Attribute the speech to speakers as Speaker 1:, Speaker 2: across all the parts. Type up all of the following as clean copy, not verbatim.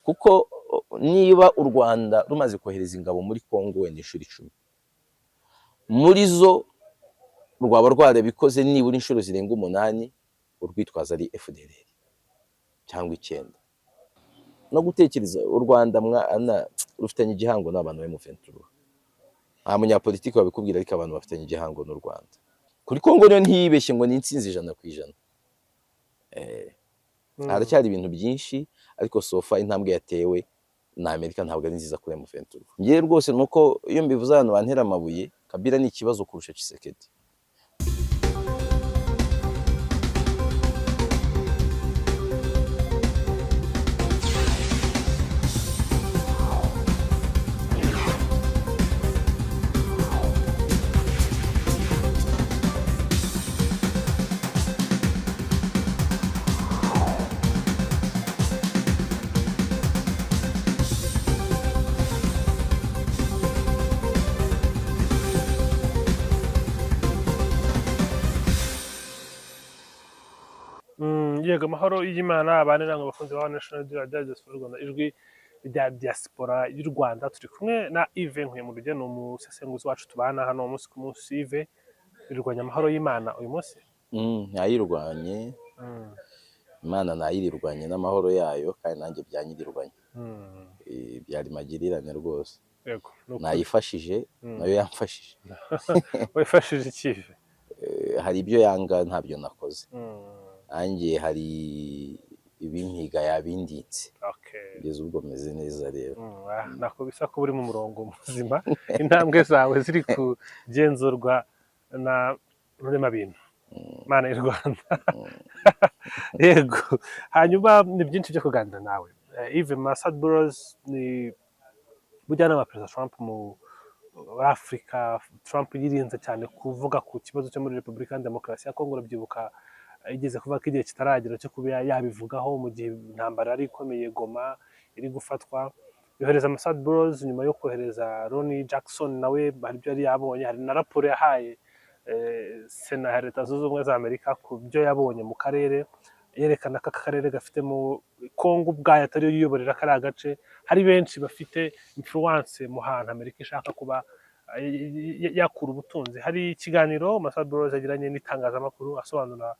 Speaker 1: Kuko niba u Rwanda rumaze kohereza ingabo muri Kongo wenda inshuro 10, muri zo rwaba rwarabikoze nibura inshuro zirenga 8 urwitwaza ari FDLR cyangwa 9. No gutekereza u Rwanda mwana rufitanye igihango n'abantu ba M23. Nta munyapolitiki wabikubwira, ariko abantu bafitanye igihango n'u Rwanda. Kuri Kongo rero ntiyibeshye ngo ni intsinzi 100%. Haracyari ibintu byinshi, ariko so far intambwe yatewe na Amerika ntabwo ari nziza kuri M23. Ngewe rwose nuko iyo mbivuze abantu bantera amabuye, Kabila ni ikibazo kurusha Tshisekedi.
Speaker 2: Yego, amahoro y'Imana abane namwe abakunzi ba National Diaspora Rwanda, ijwi rya diaspora y'u Rwanda. Turi kumwe na Yves Nkuyemuruge, ni umusesenguzi wacu tubana hano umunsi ku munsi. Yves, birwanya amahoro y'Imana uyu munsi?
Speaker 1: Ntayirwanye. Imana nayirirwanye n'amahoro yayo, kandi nanjye byanyirirwanye. Byari magirirane rwose.
Speaker 2: Yego, ni ukuri.
Speaker 1: Nayifashije, nayo yamfashije.
Speaker 2: Wifashije iki, Yves?
Speaker 1: Hari ibyo yanga ntabyo nakoze. Nanjye hari ibimpiga yabinditse. Kugeza ubwo meze neza rero.
Speaker 2: Nako bisa ko uri mu murongo muzima, intambwe zawe ziri kugenzurwa na Ruremabintu, Imana y'u Rwanda. Yego, hanyuma ni byinshi byo kuganira nawe. Yves, Massad Boulos ni mujyanama wa Perezida Trump muri Afurika. Trump yirinze cyane kuvuga ku kibazo cyo muri Repubulika ya Demokarasi ya Kongo. Urabyibuka, yigeze kuvuga ko igihe kitaragera cyo kuba yabivugaho mu gihe intambara yari ikomeye, Goma iri gufatwa. Yohereza Massad Boulos nyuma yo kohereza Ronnie Jackson, nawe hari ibyo yari yabonye. Hari na raporo yahaye Sena ya Leta Zunze Ubumwe za Amerika ku byo yabonye mu karere, yerekana ko aka karere gafitemo Kongo ubwayo atariyo yiyoborera kariya gace, hari benshi bafite influence mu hantu Amerika ishaka kuba yakura ubutunzi. Hari ikiganiro Massad Boulos yagiranye n'itangazamakuru asobanura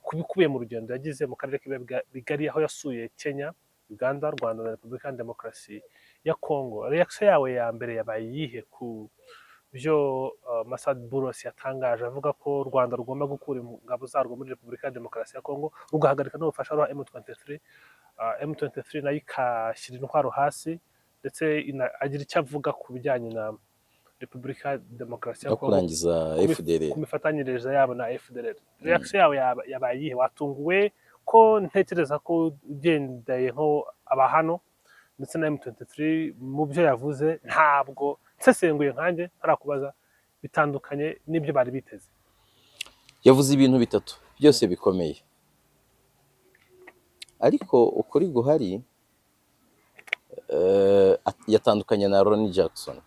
Speaker 2: ku bikubiye mu rugendo yagize mu karere k'ibiyaga bigari, aho yasuye Kenya, Uganda, Rwanda na Repubulika ya Demokarasi ya Kongo. Reaction yawe ya mbere yabaye iyihe ku byo Massad Boulos yatangaje, avuga ko u Rwanda rugomba gukura ingabo zarwo muri Repubulika ya Demokarasi ya Kongo, rugahagarika n'ubufasha rwa M23, M23 nayo ikashyira intwaro hasi, ndetse agira icyo avuga ku bijyanye na Repubulika ya Demokarasi ya
Speaker 1: no
Speaker 2: Kongo
Speaker 1: kurangiza FDLR
Speaker 2: ku mifatanyirize yabo na FDLR? Reaction yawe yabaye iyihe? Watunguwe? Ko ntekereza ko ugendeye nko aba hano ndetse na M23 mu byo yavuze, ntabwo nsesenguye nkanjye ntarakubaza, bitandukanye n'ibyo bari biteze.
Speaker 1: Yavuze ibintu bitatu byose bikomeye, ariko ukuri guhari yatandukanye na Ronnie Jackson.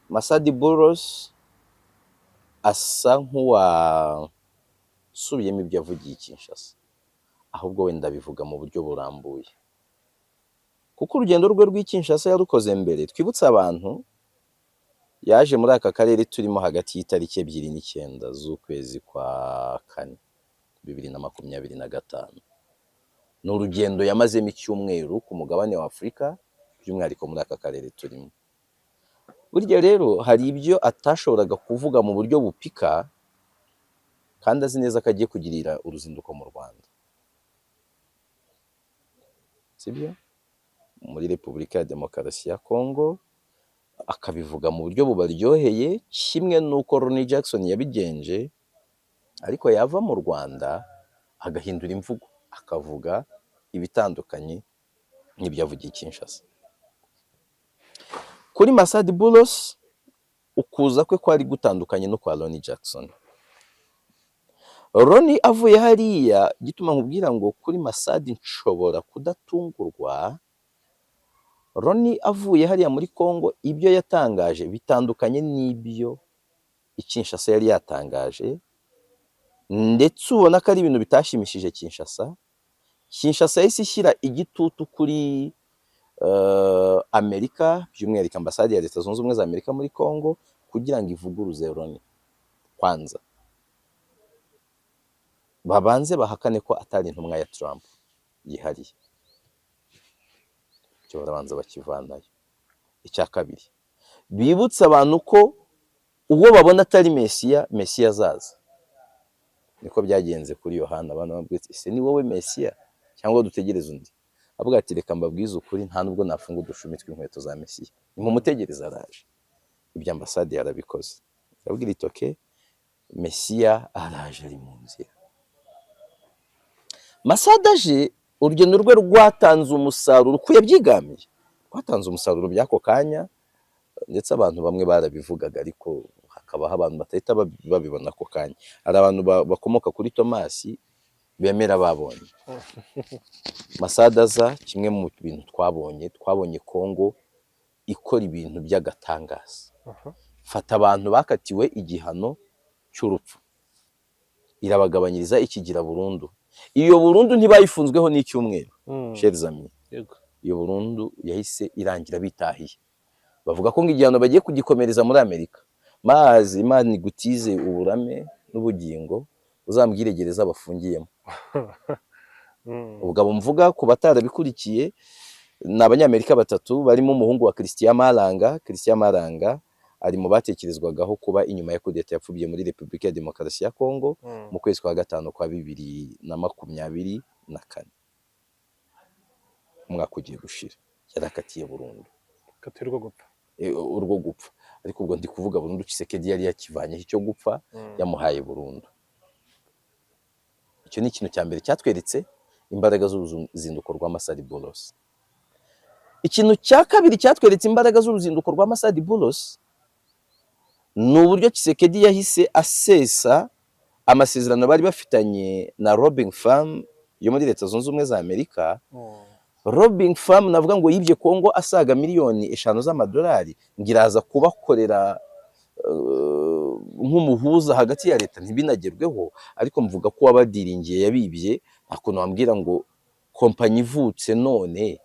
Speaker 1: Massad Boulos asa nk'uwasubiyemo ibyo yavugiye i Kinshasa, ahubwo wenda abivuga mu buryo burambuye, kuko urugendo rwe rw'i Kinshasa yarukoze mbere. Twibutse abantu, yaje muri aka karere turimo hagati y'itariki 2 n'9 z'ukwezi kwa kane 2025. Ni urugendo yamazemo icyumweru ku mugabane wa Afurika, by'umwihariko muri aka karere turimo. Burya rero hari ibyo atashoboraga kuvuga mu buryo bupika, kandi azi neza ko agiye kugirira uruzinduko mu Rwanda, sibyo, muri Repubulika ya Demokarasi ya Kongo, akabivuga mu buryo bubaryoheye kimwe n'uko Ronnie Jackson yabigenje, ariko yava mu Rwanda agahindura imvugo, akavuga ibitandukanye n'ibyo yavugiye i Kinshasa. Kuri Massad Boulos, ukuza kwe kwari gutandukanye no kwa Ronnie Jackson. Ronnie avuye hariya, gituma nkubwira ngo kuri Massad nshobora kudatungurwa. Ronnie avuye hariya muri Congo, ibyo yatangaje bitandukanye n'ibyo i Kinshasa yari yatangaje, ndetse ubona ko ari ibintu bitashimishije Kinshasa. Kinshasa yahise ishyira igitutu kuri Amerika, by'umwihariko ambasade ya Leta Zunze Ubumwe za Amerika muri Congo, kugira ngo ivuguruze Loni. Kwanza babanze bahakane ko atari intumwa ya Trump yihariye, icyo barabanza bakivanayo. Icya kabiri, bibutse abantu ko uwo babona atari Mesiya, Mesiya azaza. Niko byagenze kuri Yohana. Abantu bamubwira ati: "Ese ni wowe Mesiya cyangwa dutegereze undi?" Avuga ati: "Reka mbabwize ukuri, nta nubwo nafunga udushumi tw'inkweto za Mesiya, nimumutegereze araje." Ibyo ambasade yarabikoze, irabwira iti: "Okay, Mesiya araje, ari mu nzira." Masada aje, urugendo rwe rwatanze umusaruro uko yabyigamiye, rwatanze umusaruro by'ako kanya, ndetse abantu bamwe barabivugaga, ariko hakabaho abantu batahita babibona ako kanya. Hari abantu bakomoka kuri Tomasi bemera babonye Masada aza. Kimwe mu bintu twabonye Kongo ikora ibintu by'agatangaza. Fata abantu bakatiwe igihano cy'urupfu, irabagabanyiriza ikigira burundu. Iyo burundu ntibayifunzweho n'icyumweru, chers amis. Iyo burundu yahise irangira bitahiye. Bavuga ko ngo igihano bagiye kugikomereza muri Amerika. Mazi Imana igutize uburame n'ubugingo, uzambwire gereza bafungiyemo. Ubugabo mvuga, ku batarabikurikiye, ni Abanyamerika batatu barimo umuhungu wa Christian Malanga. Christian Malanga ari mu batekerezwagaho kuba inyuma ya kudeta yapfubiye muri Repubulika ya Demokarasi ya Kongo mu kwezi kwa gatanu kwa 2024, umwaka ugiye gushira. Yarakatiye burundu.
Speaker 2: Katirwa gupfa.
Speaker 1: Urwo gupfa, ariko ubwo ndi kuvuga burundu, Tshisekedi yari yakivanyeho icyo gupfa, yamuhaye burundu. Icyo ni ikintu cya mbere cyatweretse imbaraga z'uruzinduko rwa Masadi Boulos. Ikintu cya kabiri cyatweretse imbaraga z'uruzinduko rwa Masadi Boulos ni uburyo Tshisekedi yahise asesa amasezerano bari bafitanye na lobbying firm yo muri Leta Zunze Ubumwe za Amerika. Lobbying firm navuga ngo yibye Kongo asaga miliyoni 5 z'amadolari, ngo iraza kubakorera nk'umuhuza hagati ya leta, ntibinagerweho. Ariko mvuga ko uwabadiringiye yabibye. Nta kuntu wambwira ngo kompanyi ivutse none,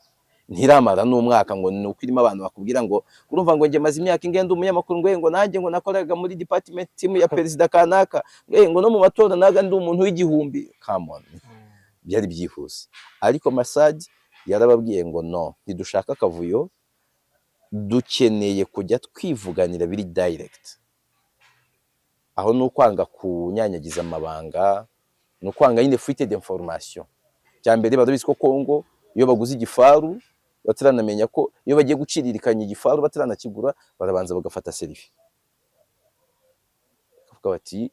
Speaker 1: ntiramara n'umwaka, ngo ni uko irimo abantu bakubwira ngo urumva ngo njye maze imyaka ingenda umunyamakuru, ngo nanjye ngo nakoraga muri department team ya perezida kanaka, ngo no mu matora naga ndi umuntu w'igihumbi. Come on, byari byihuse. Ariko Masadi yarababwiye ngo: "No, ntidushaka akavuyo, dukeneye kujya twivuganira biri direct." Aho ni ukwanga kunyanyagiza amabanga, ni ukwanga nyine fuite d'information. Cya mbere, barabizi ko Kongo iyo baguze igifaru bataranamenya ko, iyo bagiye guciririkanya igifaru bataranakigura, barabanza bagafata selfie, bakavuga bati: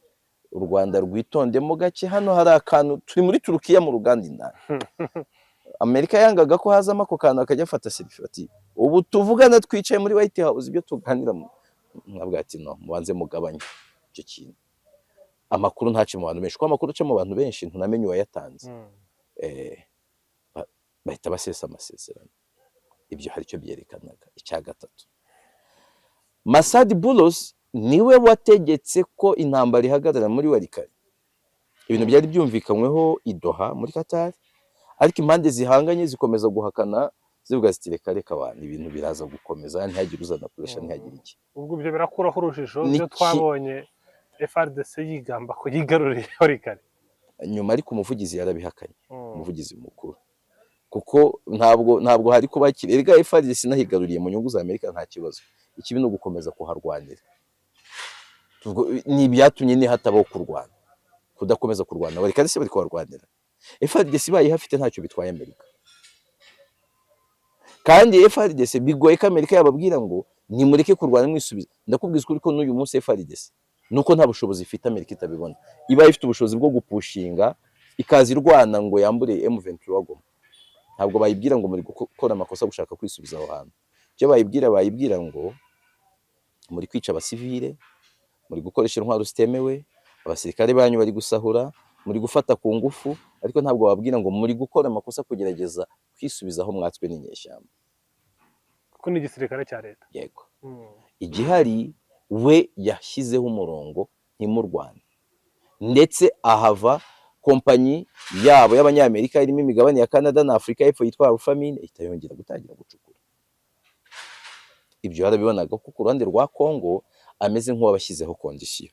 Speaker 1: "U Rwanda rwitondemo gake, hano hari akantu, turi muri Turukiya mu ruganda indani." Amerika yangaga ko hazamo ako kantu, akajya afata selfie, bati: "Ubu tuvugana twicaye muri White House, ibyo tuganira." Mwabwira ati: "No, mubanze mugabanye icyo kintu, amakuru ntace mu bantu benshi, kuko amakuru aca mu bantu benshi ntunamenye uwayatanze." Bahita basesa amasezerano. Ibyo hari icyo byerekanaga. Icya gatatu, Masadi Boulos niwe wategetse ko intambara ihagarara muri Walikale. Ibintu byari byumvikanyweho i Doha muri Qatar, ariko impande zihanganye zikomeza guhakana, zivuga ziti: "Reka reka, abantu, ibintu biraza gukomeza, ntihagire uzana pressure, ntihagire iki."
Speaker 2: Ubwo ibyo birakuraho urujijo.
Speaker 1: Ni
Speaker 2: ibyo twabonye FARDC yigamba ko yigaruriye Walikale.
Speaker 1: Nyuma ariko umuvugizi yarabihakanye, umuvugizi mukuru, kuko ntabwo hari kuba kiri. Erega FARDC inahigaruriye mu nyungu za Amerika nta kibazo, ikibi ni ugukomeza kuharwanira. Ni ibyatumye ni hatabaho kurwana, kudakomeza kurwana. Bari se bari kuharwanira, FARDC ibaye ihafite ntacyo bitwaye Amerika. Kandi FARDC bigoye ko Amerika yababwira ngo nimureke kurwana mwisubiza. Ndakubwiza ukuri ko n'uyu munsi FARDC nuko nta bushobozi ifite, Amerika itabibona. Ibaye ifite ubushobozi bwo gupushinga ikaza irwana ngo yambure M23 Goma, ntabwo bayibwira ngo muri gukora amakosa gushaka kwisubiza aho hantu. Icyo bayibwira, bayibwira ngo muri kwica abasivile, muri gukoresha intwaro zitemewe, abasirikare banyu bari gusahura, muri gufata ku ngufu. Ariko ntabwo babwira ngo muri gukora amakosa kugerageza kwisubiza aho mwatswe n'inyeshyamba.
Speaker 2: Kuko ni igisirikare cya leta.
Speaker 1: Yego. Igihari, we yashyizeho umurongo, ntimurwane, ndetse ahava. Kompanyi yabo y'Abanyamerika irimo imigabane ya Canada na Afurika y'Epfo yitwa Alphamin ihita yongera gutangira gucukura. Ibyo yarabibonaga ko ku ruhande rwa Congo ameze nk'uwabashyizeho condition,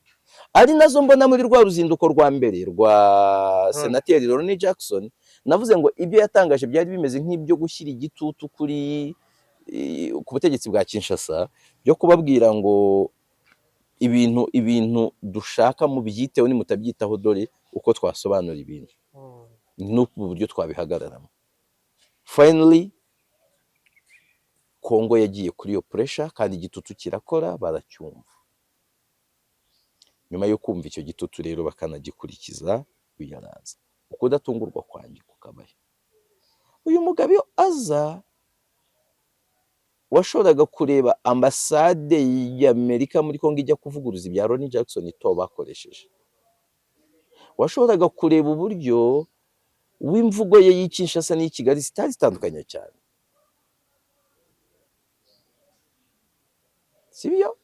Speaker 1: ari nazo mbona muri rwa ruzinduko rwa mbere rwa Senateri Ronnie Jackson. Navuze ngo ibyo yatangaje byari bimeze nk'ibyo gushyira igitutu kuri ku butegetsi bwa Kinshasa, byo kubabwira ngo ibintu dushaka mubyiteho, nimutabyitaho dore uko twasobanura ibintu n'ubu buryo twabihagararamo. Finally Kongo yagiye kuri iyo pressure, kandi igitutu kirakora, baracyumva. Nyuma yo kumva icyo gitutu rero bakanagikurikiza, biyaraza ukudatungurwa kwanjye kukabaye uyu mugabo iyo aza. Washoboraga kureba ambasade y'Amerika muri Kongo ijya kuvuguruza ibya Ronnie Jackson to bakoresheje. Washoboraga kureba uburyo w'imvugo ye y'i Kinshasa n'iyi Kigali zitari zitandukanye cyane, sibyo?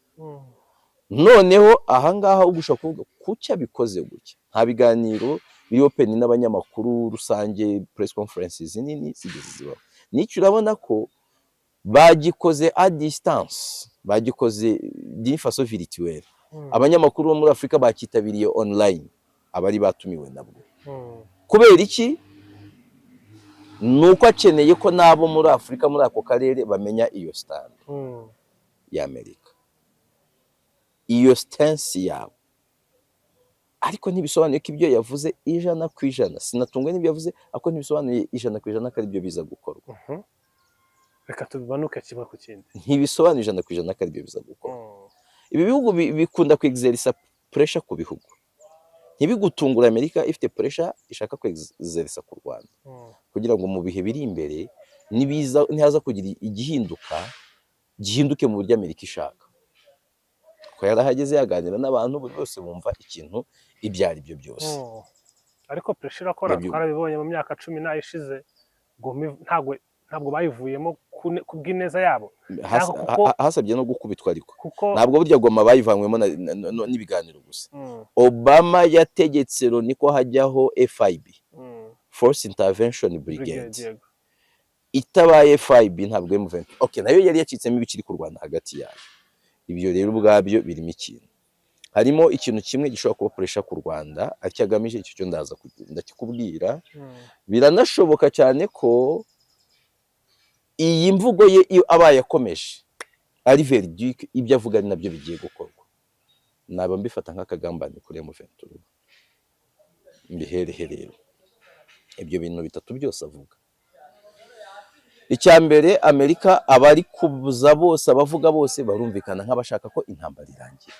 Speaker 1: Noneho ahangaha ugushaka kuvuga kuki abikoze gutya, nta biganiro biri open n'abanyamakuru rusange, press conferences nini zigeze zibaho. N'icyo urabona ko bagikoze à distance, bagikoze d'une façon virtuelle. Abanyamakuru bo muri Afurika bakitabiriye online, abari batumiwe nabwo. Kubera iki? Ni uko akeneye ko n'abo muri Afurika, muri ako karere, bamenya iyo stand y'Amerika, iyo stance yabo. Ariko ntibisobanuye ko ibyo yavuze 100%. Sinatungwe n'ibyo yavuze, ariko ntibisobanuye 100% ko ari byo biza gukorwa.
Speaker 2: Reka tubimanuke kimwe ku kindi.
Speaker 1: Ntibisobanuye 100% ko ari byo biza gukorwa. Ibi bihugu bikunda kwexerisa pressure ku bihugu. Ntibigutungura Amerika ifite pressure ishaka kwexerisa ku Rwanda kugira ngo mu bihe biri imbere nibiza, nihaza kugira igihinduka, gihinduke mu buryo Amerika ishaka. Ko yarahageze yaganira n'abantu, buri wese bumva ikintu ibyo ari byo byose.
Speaker 2: Ariko pressure irakora. Twarabibonye mu myaka 10 ishize. Ntabwo bayivuyemo ku bw'ineza yabo.
Speaker 1: Hasabye no gukubitwa ariko.
Speaker 2: Kuko
Speaker 1: Ntabwo burya Goma bayivanywemo n'ibiganiro gusa. Obama yategetse Loni ko hajyaho FIB, Force Intervention Brigade.
Speaker 2: Brigade, yego.
Speaker 1: Itabaye FIB ntabwo M23, okay, nayo yari yacitsemo ibikiri kurwana hagati yayo. Ibyo rero ubwabyo birimo ikintu, harimo ikintu kimwe gishobora kuba pressure ku Rwanda aricyo agamije. Icyo cyo ndaza ndakikubwira. Biranashoboka cyane ko iyi mvugo ye, iyo abaye akomeje ari véridique, ibyo avuga ari nabyo bigiye gukorwa, naba mbifata nk'akagambane kuri M23. Mbiherehe rero ibyo bintu bitatu byose avuga. Icya mbere, Amerika abari kubuza bose, abavuga bose barumvikana nk'abashaka ko intambara irangira.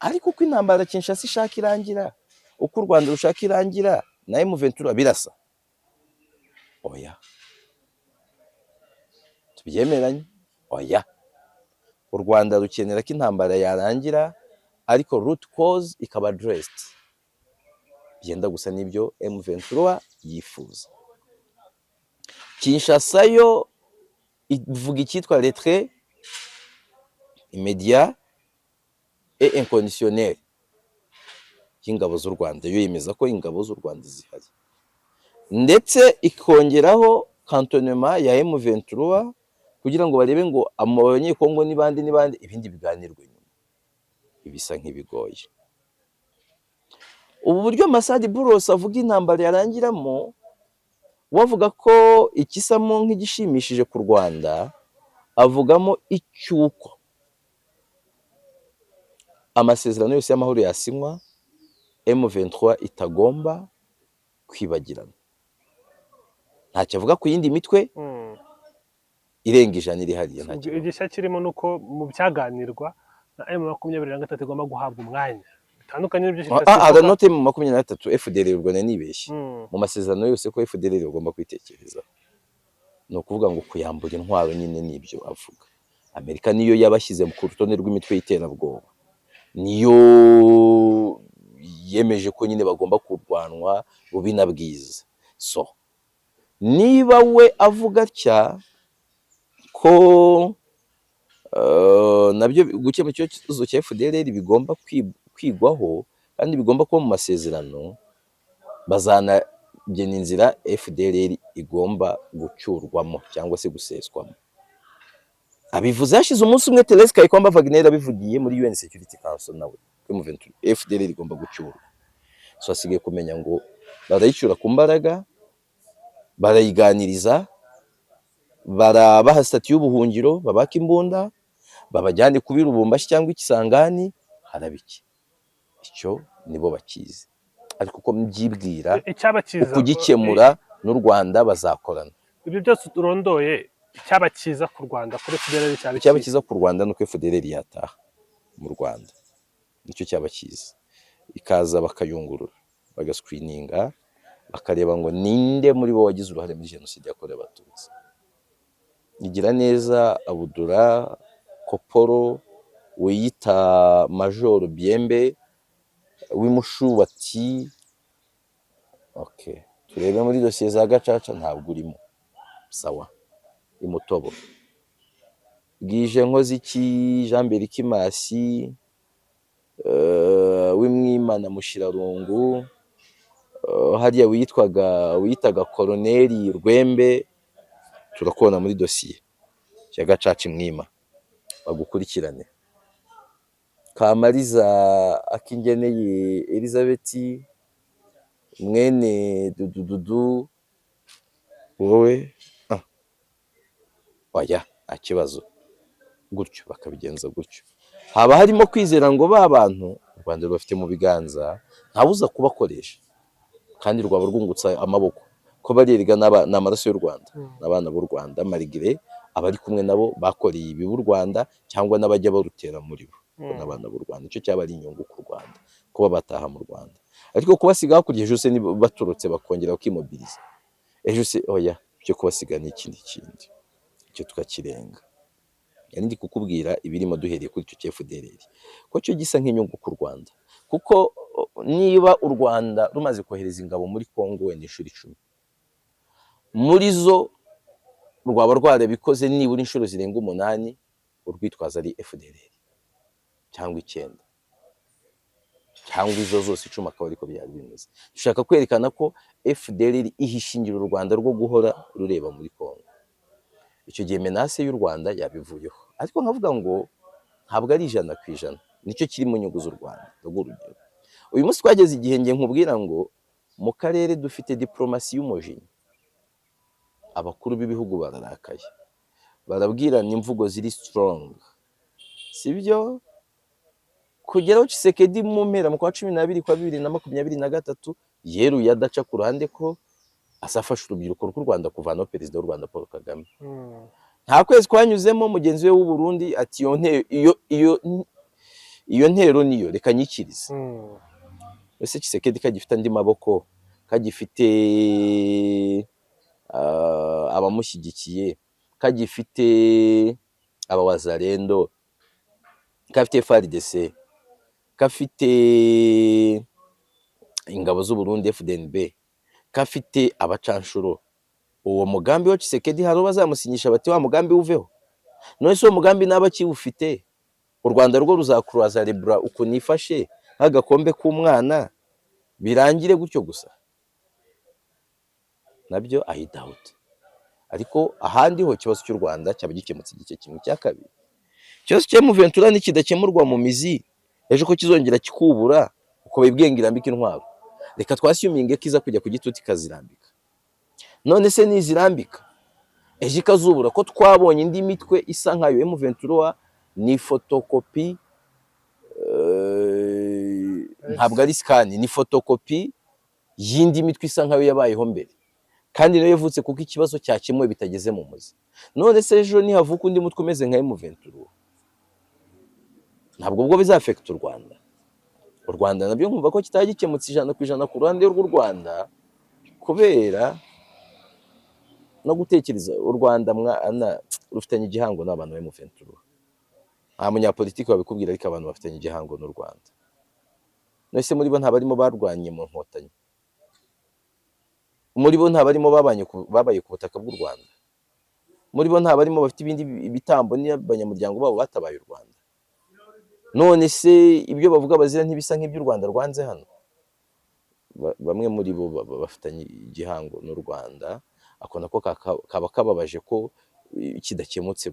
Speaker 1: Ariko uko intambara Kinshasa ishaka irangira, uko u Rwanda rushaka irangira na M23 birasa? Oya, tubyemeranye, oya. U Rwanda rukenera ko intambara yarangira, ariko root cause ikaba addressed, byenda gusa n'ibyo M23 yifuza. Kinshasa yo ivuga icyitwa retrait immédiat et inconditionnel y'ingabo z'u Rwanda. Yo yemeza ko ingabo z'u Rwanda zihari, ndetse ikongeraho cantonnement ya M23 kugira ngo barebe ngo Abanyekongo ni bande ni bande, ibindi biganirwe nyuma. Ibisa nk'ibigoye ubu buryo Massad Boulos avuga intambara yarangiramo, we avuga ko ikisamo nk'igishimishije ku Rwanda, avugamo icyuko amasezerano yose y'amahoro yasinywa, M23 itagomba kwibagirana. Ntacyo avuga ku yindi mitwe irenga 100 iri hariya, ntacyo avuga.
Speaker 2: Igishya kirimo ni uko mu byaganirwa na M23 igomba guhabwa umwanya, bitandukanye n'ibyo Kinshasa ivuga.
Speaker 1: Aranote M23, FDLR, u Rwanda nibeshye. Mu masezerano yose ko FDLR bagomba kwitekerezaho, ni ukuvuga ngo kuyambura intwaro nyine nibyo avuga. Amerika niyo yabashyize ku rutonde rw'imitwe y'iterabwoba, niyo yemeje ko nyine bagomba kurwanwa bubi na bwiza. So niba we avuga atya ko nabyo gukemura ikibazo cya FDLR bigomba kwigwaho kandi bigomba kuba mu masezerano. Bazanagena inzira FDLR igomba gucyurwamo cyangwa se guseswamo. Abivuze hashize umunsi umwe Therese Kayikwamba Wagner abivugiye muri UN Security Council nawe ko M23 FDLR igomba gucyurwa. So hasigaye kumenya ngo barayicyura ku mbaraga, barayiganiriza, barabaha statut y'ubuhungiro, babaka imbunda, babajyane kubi Lubumbashi cyangwa ikisangani, harabiki icyo nibo bakizi. Ariko uko mbyibwira,
Speaker 2: Icyaba cyiza
Speaker 1: ukugikemura n'u Rwanda bazakorana.
Speaker 2: Ibyo byose urondoye, icyaba cyiza ku Rwanda kuri FDLR cyaba
Speaker 1: Icyaba
Speaker 2: ikihe?
Speaker 1: cyiza ku Rwanda ni uko FDLR yataha mu Rwanda, nicyo cyaba cyiza, ikaza bakayungurura, bagascreeninga, bakareba ngo ninde muri bo wagize uruhare muri jenoside yakorewe Abatutsi. Igira neza Abudura Koporo wiyita Majoro Biembe w'imushubati, okay, turebe muri dosiye za Gacaca, ntabwo urimo, sawa. Imutobo bwije Nkoziki Jean Berikimasi w'Imwima na Mushirarungu, hariya wiyitaga Koroneli Rwembe, turakubona muri dosiye ya Gacaca Imwima, bagukurikirane. Kamariza Akingeneye Elizabeth mwene Dudududu, wowe oya, nta kibazo. Gutyo bakabigenza gutyo, haba harimo kwizera ngo ba bantu u Rwanda rubafite mu biganza, ntawuza kubakoresha, kandi rwaba rwungutse amaboko ko barerega ni amaraso y'u Rwanda, n'abana b'u Rwanda, malgré abari kumwe nabo bakoreye ibibi u Rwanda cyangwa n'abajya barutera muri bo, n'abana b'u Rwanda. Icyo cyaba ari inyungu ku Rwanda kuba bataha mu Rwanda. Ariko kubasiga hakurya, ejo se baturutse bakongera bakimobiliza ejo se? Oya, byo kubasiga ni ikindi kindi, icyo tukakirenga. Yari ndi kukubwira ibirimo duhereye kuri icyo cya FDLR, ko cyo gisa nk'inyungu ku Rwanda, kuko niba u Rwanda rumaze kohereza ingabo muri Congo wenda inshuro 10, muri zo rwaba rwarabikoze nibura inshuro zirenga umunani urwitwaza ari FDLR, cyangwa icyenda, cyangwa izo zose 10, akaba ariko byari bimeze. Dushaka kwerekana ko FDLR ihishingira u Rwanda rwo guhora rureba muri Congo. Icyo gihe menace y'u Rwanda yabivuyeho. Ariko nkavuga ngo ntabwo ari 100% nicyo kiri mu nyungu z'u Rwanda. Ndaguha urugero: uyu munsi twageze igihe nge nkubwira ngo mu karere dufite diplomasi y'umujinya. Abakuru b'ibihugu bararakaye, barabwirana imvugo ziri strong, sibyo? Kugeraho Tshisekedi mu mpera mu kwa 12 kwa 2023 yeruye adaca ku ruhande ko azafasha urubyiruko rw'u Rwanda kuvanaho perezida w'u Rwanda Paul Kagame. Nta kwezi kwanyuzemo, mugenzi we w'u Burundi ati: "Iyo ntero, iyo ntero niyo reka nyikirize." Ese Tshisekedi kagifite andi maboko, kagifite abamushyigikiye, kagifite abawazalendo, gafite FARDC, gafite ingabo z'u Burundi FDNB, gafite abacanshuro, uwo mugambi wa Tshisekedi hari uwo bazamusinyisha bati: "Wa mugambi uveho"? None se uwo mugambi naba akiwufite, u Rwanda rwo ruzakuraza rebura ukuntu ifashe nk'agakombe k'umwana, birangire gutyo gusa? Nabyo I doubt. Ariko ahandi ho ikibazo cy'u Rwanda cyaba gikemutse igice kimwe. Cya kabiri, ikibazo cya M23 nikidakemurwa mu mizi, ejo ko kizongera kikubura uko bibwiye ngo irambike intwaro? Reka twassuminge ko iza kujya ku gituti ikazirambika. None se nizirambika, ejo ikazubura, ko twabonye indi mitwe isa nkayo? M23 ni fotokopi, ntabwo ari scan, ni fotokopi y'indi mitwe isa nkayo yabayeho mbere, kandi nayo yavutse kuko ikibazo cyakemuwe bitageze mu muzi. None se ejo nihavuka undi mutwe umeze nka M23, ntabwo ubwo bizaffecta u Rwanda? U Rwanda nabyo nkumva ko kitari gikemutse 100% ku ruhande rw'u Rwanda, kubera no gutekereza u Rwanda mwana rufitanye igihango n'abantu ba M23. Nta munyapolitiki wabikubwira, ariko abantu bafitanye igihango n'u Rwanda. None se muri bo nta barimo barwanye mu Nkotanyi? Muri bo nta barimo babaye ku butaka bw'u Rwanda? Muri bo nta barimo bafite ibindi bitambo n'abanyamuryango babo batabaye u Rwanda? None se ibyo bavuga bazira ntibisa nk'iby'u Rwanda rwanze hano? Bamwe muri bo bafitanye igihango n'u Rwanda. Ako nako kaba kababaje ko kidakemutse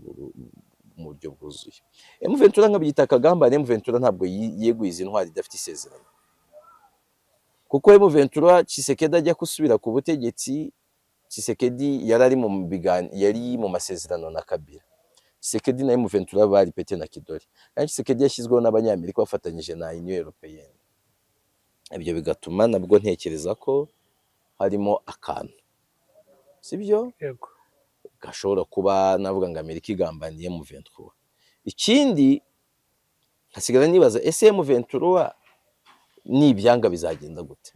Speaker 1: mu buryo bwuzuye. M23 nkabyita akagambane. M23 ntabwo yeguye izi ntwari idafite isezerano, kuko M23, Tshisekedi ajya gusubira ku butegetsi, Tshisekedi yari ari mu yari mu masezerano na Kabila. Tshisekedi na M23 bari pete na kidori, kandi Tshisekedi yashyizweho n'Abanyamerika bafatanyije na Union Européenne. Ibyo bigatuma nabwo ntekereza ko harimo akantu, sibyo?
Speaker 2: Yego.
Speaker 1: Gashobora kuba navuga ngo Amerika igambaniye M23. Ikindi nkasigara nibaza: ese M23 nibyanga bizagenda gute?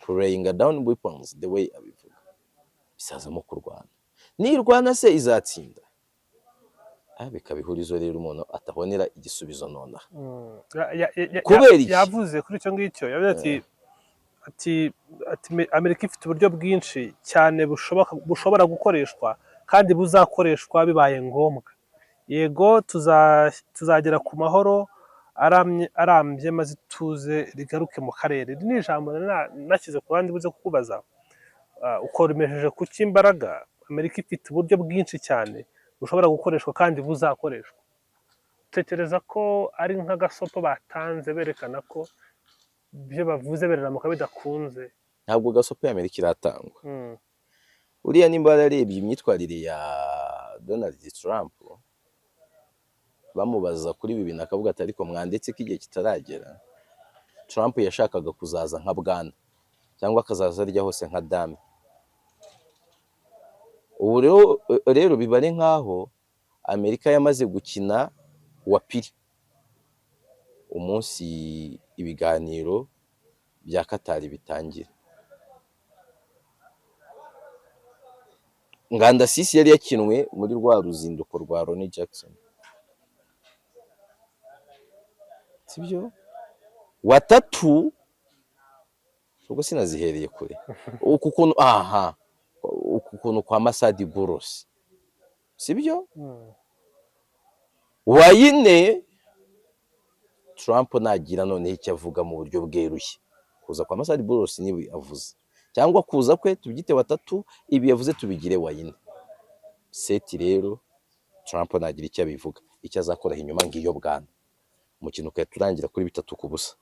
Speaker 1: Kulayinga down weapons the way abivuga, bizazamo kurwana. Nirwana se izatsinda? Bikaba ihurizo rero umuntu atabonera igisubizo nonaha. Kubera iki?
Speaker 2: Yavuze kuri icyo ngicyo, yavuze ati Amerika ifite uburyo bwinshi cyane bushoboka bushobora gukoreshwa kandi buzakoreshwa bibaye ngombwa. Yego, tuzagera ku mahoro arambye maze ituze rigaruke mu karere. Iri ni ijambo nari nashyize ku ruhande buze kukubaza. Ukomejeje ku cy'imbaraga, Amerika ifite uburyo bwinshi cyane bushobora gukoreshwa kandi buzakoreshwa. Tekereza ko ari nk'agasopo batanze berekana ko ibyo bavuze biraramuka bidakunze.
Speaker 1: Ntabwo gasopo y'Amerika iratangwa. Uriya nimba wararebye imyitwarire ya Donald Trump, bamubaza kuri ibi bintu akavuga ati: "Ariko mwanditse ko igihe kitaragera." Trump yashakaga kuzaza nka bwana cyangwa akazaza arya hose nka dame. Ubu rero biba ari nk'aho Amerika yamaze gukina wa pili umunsi ibiganiro bya Katari bitangira. Nganda Sisi yari yakinwe muri rwa ruzinduko rwa Ronnie Jackson, sibyo? Watatu ubwo sinazihereye kure. Uku kuntu, aha, uku kuntu kwa Masadi Buros, sibyo? Wayine Trump nagira noneho icyo avuga mu buryo bweruye, kuza kwa Masadi Buros niba avuze cyangwa kuza kwe tubyite watatu, ibi yavuze tubigire wayine seti. Rero Trump nagira icyo abivuga, icyo azakora inyuma ngiyo bwana, umukino ugahita urangira kuri 3-0.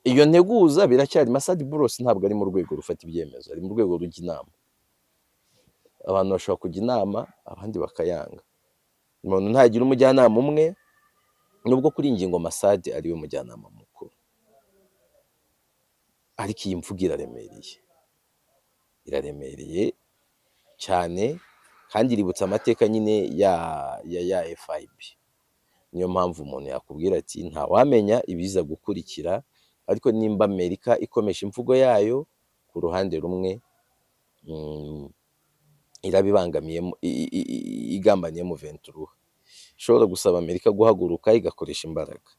Speaker 1: Iyo nteguza biracyari. Masadi Buros ntabwo ari mu rwego rufata ibyemezo, ari mu rwego rujya inama. Abantu bashobora kujya inama, abandi bakayanga. Umuntu ntagira umujyanama umwe, nubwo kuri iyi ngingo Masadi ariwe mujyanama mukuru, ariko iyi mvugo iraremereye, iraremereye cyane, kandi iributsa amateka nyine ya FIB. Niyo mpamvu umuntu yakubwira ati ntawamenya ibiza gukurikira, ariko nimba Amerika ikomeje imvugo yayo ku ruhande rumwe, irabibangamiyemo, igambaniye M23, ishobora gusaba Amerika guhaguruka igakoresha imbaraga.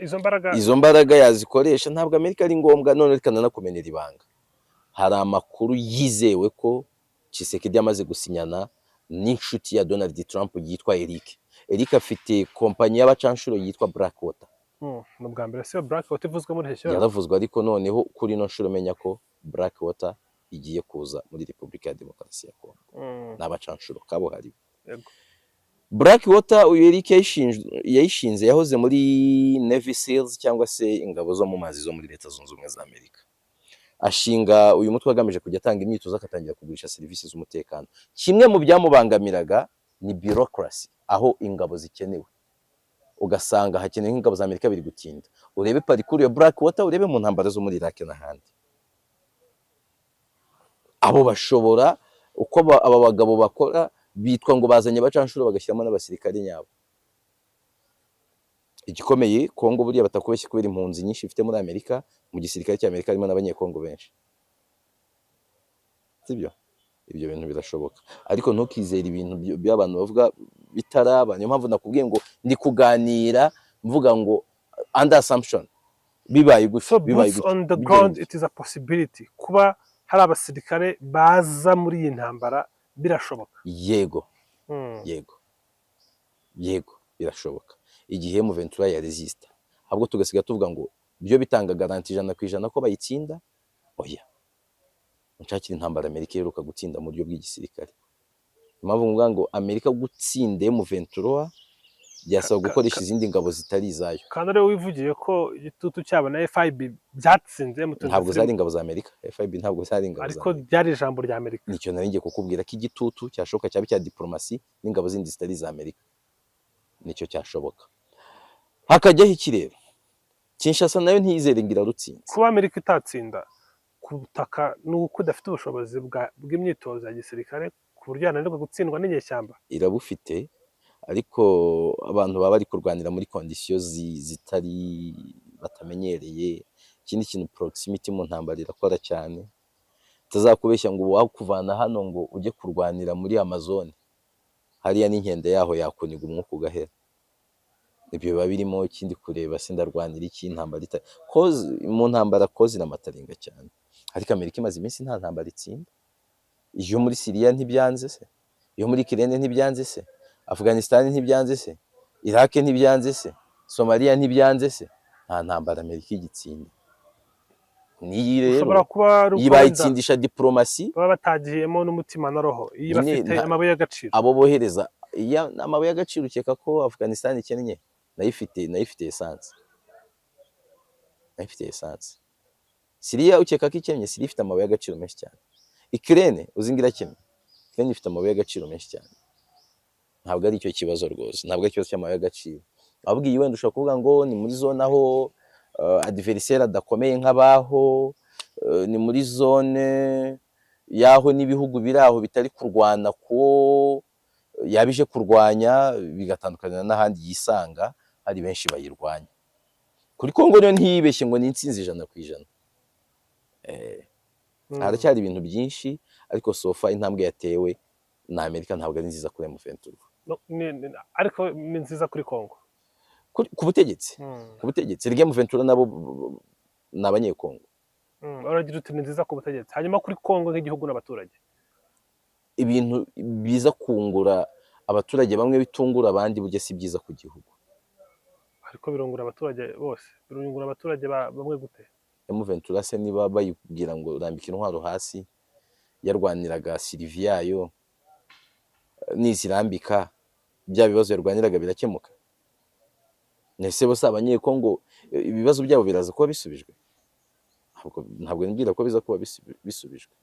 Speaker 2: Izo mbaraga?
Speaker 1: Izo mbaraga yazikoresha, ntabwo Amerika ari ngombwa. None reka nanakumenera ibanga: hari amakuru yizewe ko Tshisekedi yamaze gusinyana n'inshuti ya Donald Trump yitwa Eric. Eric afite kompanyi y'abacanshuro yitwa Blackwater.
Speaker 2: Ni ubwa mbere siyo Blackwater ivuzwe muri iki kibazo.
Speaker 1: Yaravuzwe, ariko noneho kuri ino nshuro menya ko Blackwater igiye kuza muri Repubulika ya Demokarasi ya Kongo. Ni abacanshuro kabuhariwe. Blackwater, uyu Eric yayishinze, yahoze muri Navy SEALs cyangwa se ingabo zo mu mazi zo muri Leta Zunze Ubumwe za Amerika. Ashinga uyu mutwe agamije kujya atanga imyitozo, agatangira kugurisha serivisi z'umutekano. Kimwe mu byamubangamiraga ni bureaucracy, aho ingabo zikenewe ugasanga hakenewe nk'ingabo za Amerika biri gutinda. Urebe parcours ya Blackwater, urebe mu ntambara zo muri Iraq n'ahandi. Abo bashobora uko aba bagabo bakora, bitwa ngo bazanye abacanshuro, bagashyiramo n'abasirikare nyabo. Igikomeye, Kongo buriya batakubeshye, kubera impunzi nyinshi ifite muri Amerika, mu gisirikare cy'Amerika harimo n'Abanyekongo benshi, sibyo? Ibyo bintu birashoboka, ariko ntukizere ibintu by'abantu bavuga bitaraba. Niyo mpamvu nakubwiye ngo ndi kuganira mvuga ngo under assumption, bibaye gutya,
Speaker 2: So
Speaker 1: bibaye
Speaker 2: boots
Speaker 1: gutya,
Speaker 2: on the
Speaker 1: bigenda
Speaker 2: ground,
Speaker 1: gutya.
Speaker 2: it is a possibility kuba hari abasirikare baza muri iyi ntambara, birashoboka?
Speaker 1: Yego. Yego, birashoboka. Igihe M23 ya resista, ahubwo tugasiga tuvuga ngo byo bitanga garantie 100% ko bayitsinda? Oya. Nshakira intambara Amerika iheruka gutsinda mu buryo bw'igisirikare. Impamvu mvuga ngo Amerika gutsinda M23 byasaba gukoresha izindi ngabo zitari izayo.
Speaker 2: Kandi ariwe wivugiye ko igitutu cyabo na FIB byatsinze M23.
Speaker 1: Ntabwo zari ingabo za Amerika, FIB ntabwo zari ingabo za
Speaker 2: Ariko
Speaker 1: Amerika.
Speaker 2: byari ijambo rya Amerika.
Speaker 1: Nicyo nari ngiye kukubwira, ko igitutu cyashoboka cyaba icya diplomasi n'ingabo zindi zitari iza Amerika, nicyo cyashoboka. Hakajyaho iki rero? Kinshasa nayo ntiyizere ngo irarutsinze.
Speaker 2: Kuba Amerika itatsinda ku butaka ni uko idafite ubushobozi bw'imyitozo ya gisirikare ku buryo yananirwa gutsindwa n'inyeshyamba?
Speaker 1: Irabufite, ariko abantu baba bari kurwanira muri conditions zitari batamenyereye. Ikindi kintu, proximity mu ntambara irakora cyane. Tazakubeshya ngo wakuvana hano ngo ujye kurwanira muri Amazone hariya, n'inkende yaho yakuniga umwuka ugahera. Ibyo biba birimo. Ikindi, kureba se ndarwanira iki intambara ita cause. Mu ntambara cause iramatteringa cyane. Ariko Amerika imaze iminsi nta ntambara itsinda. Iyo muri Siriya ntibyanze se? Iyo muri Ukraine ntibyanze se? Afghanistan ntibyanze se? Iraq ntibyanze se? Somalia ntibyanze se? Nta ntambara Amerika igitsinda. N'iyi rero
Speaker 2: Ushobora kuba ari
Speaker 1: iyi
Speaker 2: uko wenda
Speaker 1: bayitsindisha diplomasi.
Speaker 2: baba batagiyemo n'umutima na roho iyi
Speaker 1: Nyine
Speaker 2: bafite amabuye y'agaciro.
Speaker 1: Abo bohereza iya amabuye y'agaciro, ukeka ko Afghanistan ikennye? Nayo ifite, nayo ifite essence, nayo ifite essence. Siriya ukeka ko ikennye? Siriya ifite amabuye y'agaciro menshi cyane. Ukraine uzi ngo irakennye? Ukraine ifite amabuye y'agaciro menshi cyane. Ntabwo ari icyo kibazo rwose, ntabwo ari ikibazo cy'amabuye y'agaciro. Ahubwo iyi wenda ushobora kuvuga ngo ni muri zone aho adversaire adakomeye nk'abaho, ni muri zone y'aho n'ibihugu biri aho bitari kurwana, ko yaba ije kurwanya bigatandukana n'ahandi yisanga hari benshi bayirwanya. Kuri Kongo rero ntiyibeshye ngo ni intsinzi 100%. Haracyari ibintu byinshi, ariko so far intambwe yatewe na Amerika ntabwo ari nziza kuri M23.
Speaker 2: No, ariko ni nziza kuri Kongo.
Speaker 1: Ku butegetsi, ku butegetsi. Erega M23 nabo ni Abanyekongo.
Speaker 2: Uragira uti ni nziza ku butegetsi, hanyuma kuri Kongo nk'igihugu n'abaturage?
Speaker 1: Ibintu biza kungura abaturage bamwe bitungura abandi, burya si byiza ku gihugu.
Speaker 2: Ariko birungura abaturage bose. Birungura abaturage bamwe gute?
Speaker 1: M23 se niba bayibwira ngo rambika intwaro hasi, yarwaniraga survie yayo, nizirambika bya bibazo yarwaniraga birakemuka? Ese bose Abanyekongo ibibazo byabo biraza kuba bisubijwe? Ntabwo nibwira ko biza kuba bisubijwe.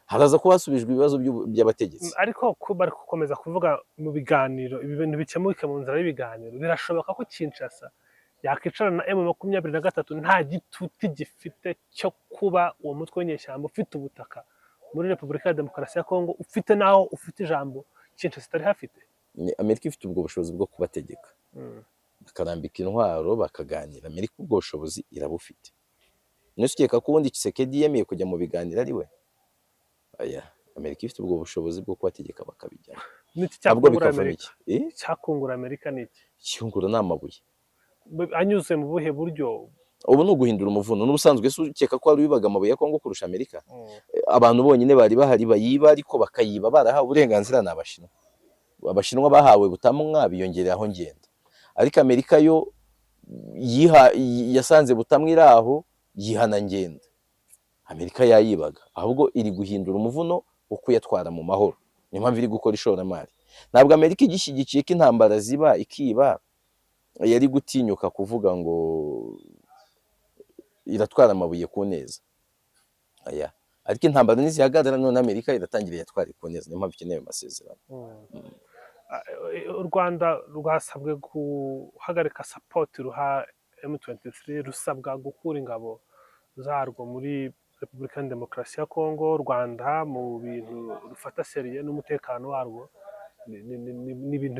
Speaker 1: Haraza kuba hasubijwe ibibazo by'abategetsi.
Speaker 2: Ariko ko bari gukomeza kuvuga mu biganiro, ibi bintu bikemuke mu nzira y'ibiganiro, birashoboka ko Kinshasa yakwicarana na M23 nta gitutu gifite cyo kuba uwo mutwe w'inyeshyamba ufite ubutaka muri Repubulika ya Demokarasi ya Kongo, ufite n'aho ufite ijambo Kinshasa itari hafite?
Speaker 1: Ni Amerika ifite ubwo bushobozi bwo kubategeka bakarambika intwaro bakaganira. Amerika ubwo bushobozi irabufite. Nese ukeka ko ubundi Tshisekedi yemeye kujya mu biganiro ari we? Oya, Amerika ifite ubwo bushobozi bwo kubategeka bakabijyamo.
Speaker 2: N'iki
Speaker 1: Ntabwo
Speaker 2: cyakungura
Speaker 1: bikavamo
Speaker 2: Amerika?
Speaker 1: iki? Eh?
Speaker 2: Cyakungura Amerika ni iki?
Speaker 1: Icyungura ni amabuye.
Speaker 2: Anyuze mu buhe buryo?
Speaker 1: Ubu ni uguhindura umuvuno. N'ubusanzwe se ukeka ko wari wibaga amabuye ya Kongo kurusha Amerika? Abantu bonyine bari bahari bayiba, ariko bakayiba barahawe uburenganzira, ni Abashinwa. Abashinwa bahawe butamwa biyongereraho ngenda, ariko Amerika yo yiha yasanze butamwa iri aho, yihana ngenda. Amerika yayibaga, ahubwo iri guhindura umuvuno wo kuyatwara mu mahoro. Niyo mpamvu iri gukora ishoramari. Ntabwo Amerika igishyigikiye ko intambara ziba ikiba yari gutinyuka kuvuga ngo iratwara amabuye ku neza. Aya, ariko intambara nizihagarara, none Amerika iratangira yatwara ku neza. Niyo mpamvu ikeneye ayo masezerano.
Speaker 2: U Rwanda rwasabwe guhagarika support ruha M23, rusabwa gukura ingabo zarwo muri Repubulika ya Demokarasi ya Kongo. U Rwanda mu bintu rufata sérieux n'umutekano warwo ni ibintu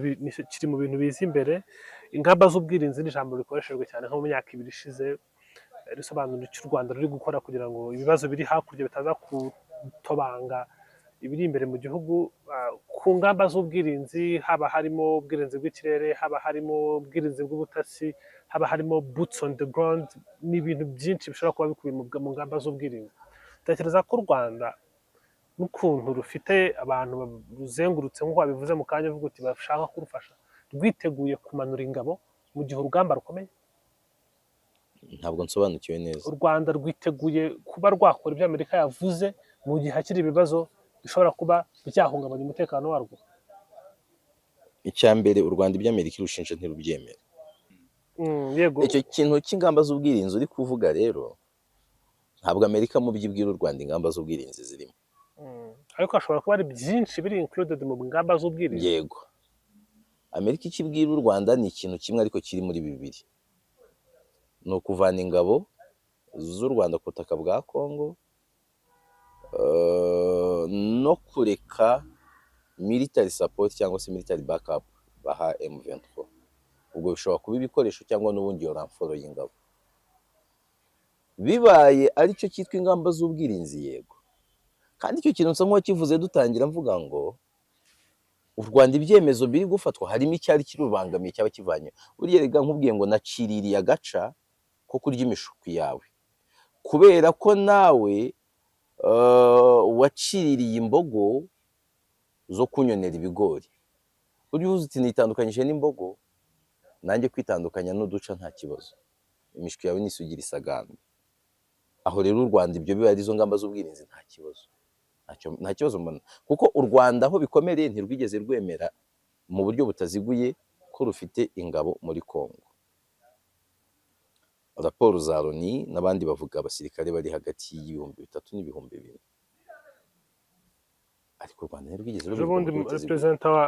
Speaker 2: kiri mu bintu biza imbere. Ingamba z'ubwirinzi ni ijambo rikoreshejwe cyane nko mu myaka 2 ishize, risobanura icyo u Rwanda ruri gukora kugira ngo ibibazo biri hakurya bitaza kutobanga ibiri imbere mu gihugu. Ku ngamba z'ubwirinzi haba harimo ubwirinzi bw'ikirere, haba harimo ubwirinzi bw'ubutasi, haba harimo boots on the ground, ni ibintu byinshi bishobora kuba bikubiye mu ngamba z'ubwirinzi. Tekereza ko u Rwanda n'ukuntu rufite abantu ruzengurutse, nk'uko wabivuze mu kanya uvuga uti bashaka kurufasha, rwiteguye kumanura ingabo mu gihe urugamba rukomeye?
Speaker 1: Ntabwo nsobanukiwe neza.
Speaker 2: U Rwanda rwiteguye kuba rwakora ibyo Amerika yavuze mu gihe hakiri ibibazo bishobora kuba byahungabanya umutekano warwo?
Speaker 1: Icya mbere, u Rwanda ibyo Amerika irushinja ntirubyemera.
Speaker 2: Yego.
Speaker 1: Icyo kintu cy'ingamba z'ubwirinzi uri kuvuga rero, ntabwo Amerika mu byo ibwira u Rwanda ingamba z'ubwirinzi zirimo.
Speaker 2: Ariko hashobora kuba hari byinshi biri included mu ngamba z'ubwirinzi.
Speaker 1: Yego, Amerika icyo ibwira u Rwanda ni ikintu kimwe ariko kiri muri bibiri: ni ukuvana ingabo z'u Rwanda ku butaka bwa Congo, no kureka military support cyangwa se military backup baha M23. Ubwo bishobora kuba ibikoresho cyangwa n'ubundi iyo renfort y'ingabo. Bibaye aricyo cyitwa ingamba z'ubwirinzi, yego. Kandi icyo kintu nsa nk'uwakivuze dutangira, mvuga ngo u Rwanda ibyemezo biri gufatwa harimo icyari kirubangamiye cyaba kivanye. Burya rega nkubwiye ngo naciririye agaca ko kurya imishwi yawe, kubera ko nawe waciririye imbogo zo kunyonera ibigori. Burya uvuze uti nitandukanyije n'imbogo, nanjye kwitandukanya n'uduca nta kibazo, imishwi yawe nisugira isagambe. Aho rero u Rwanda ibyo biba ari izo ngamba z'ubwirinzi, nta kibazo. Nta kibazo mbona, kuko u Rwanda aho bikomereye ntirwigeze rwemera mu buryo butaziguye ko rufite ingabo muri Congo. Raporo za Loni n'abandi bavuga abasirikare bari hagati y'3000 n'4000, ariko u Rwanda ntirwigeze
Speaker 2: Ejo
Speaker 1: rubivuga mu
Speaker 2: bundi
Speaker 1: buryo butaziguye.
Speaker 2: Perezida wa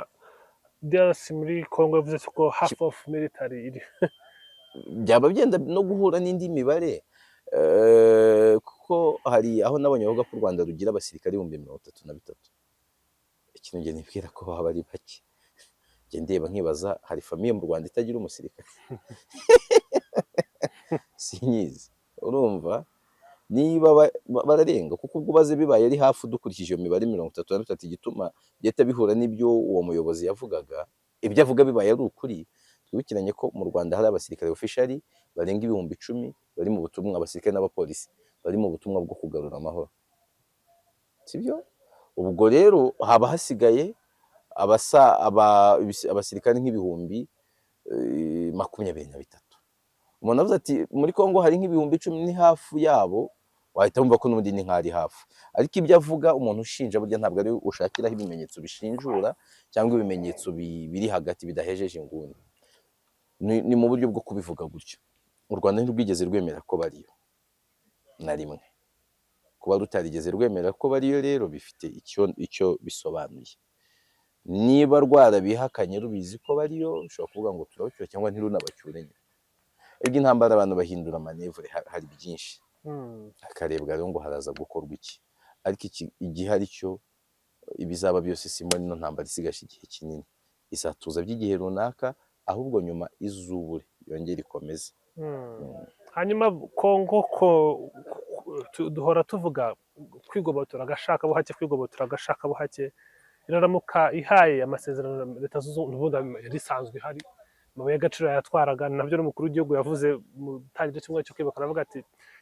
Speaker 2: DRC muri Congo yavuze ko half of military iri
Speaker 1: Byaba byenda no guhura n'indi mibare, kuko hari aho nabonye bavuga ko u Rwanda rugira abasirikare 33,000. Ikintu njye nibwira ko baba ari bake. Njye ndeba nkibaza, hari famille mu Rwanda itagira umusirikare? Sinyizi. Urumva niba bararenga, kuko ubwo ubaze bibaye ari hafi dukurikije iyo mibare 33, igituma bihita bihura n'ibyo uwo muyobozi yavugaga, ibyo avuga bibaye ari ukuri. Twibukiranye ko mu Rwanda hari abasirikare officially barenga 10,000 bari mu butumwa, abasirikare n'abapolisi bari mu butumwa bwo kugarura amahoro, sibyo? Ubwo rero haba hasigaye abasirikare nk'ibihumbi 23. Umuntu avuze ati muri Congo hari nk'ibihumbi 10, ni hafi yabo, wahita wumva ko n'ubundi ni nk'ari hafi. Ariko ibyo avuga, umuntu ushinja burya ntabwo ari ushakiraho ibimenyetso bishinjura cyangwa ibimenyetso biri hagati bidahejeje inguni. Ni mu buryo bwo kubivuga gutyo. U Rwanda ntirwigeze rwemera ko bariyo na rimwe. Kuba rutarigeze rwemera ko bariyo rero bifite icyo bisobanuye. Niba rwarabihakanye rubizi ko bariyo, ushobora kuvuga ngo turabacyura cyangwa ntirunabacyure nyine. Ibyo intambara abantu bahindura manœuvre, hari byinshi, hakarebwa rero ngo haraza gukorwa iki. Ariko igihari cyo, ibizaba byose, simbona ino ntambara isigaje igihe kinini. Izatuza by'igihe runaka, ahubwo nyuma izubure yongere ikomeze.
Speaker 2: Hanyuma Kongo ko duhora tuvuga kwigobotora agashakabuhake, kwigobotora agashakabuhake, iraramuka ihaye amasezerano Leta Zunze Ubumwe, ubundi yari isanzwe ihari, amabuye y'agaciro yayatwaraga, nabyo n'umukuru w'igihugu yavuze mu tangiriro cy'umwaka cyo kwibuka, aravuga ati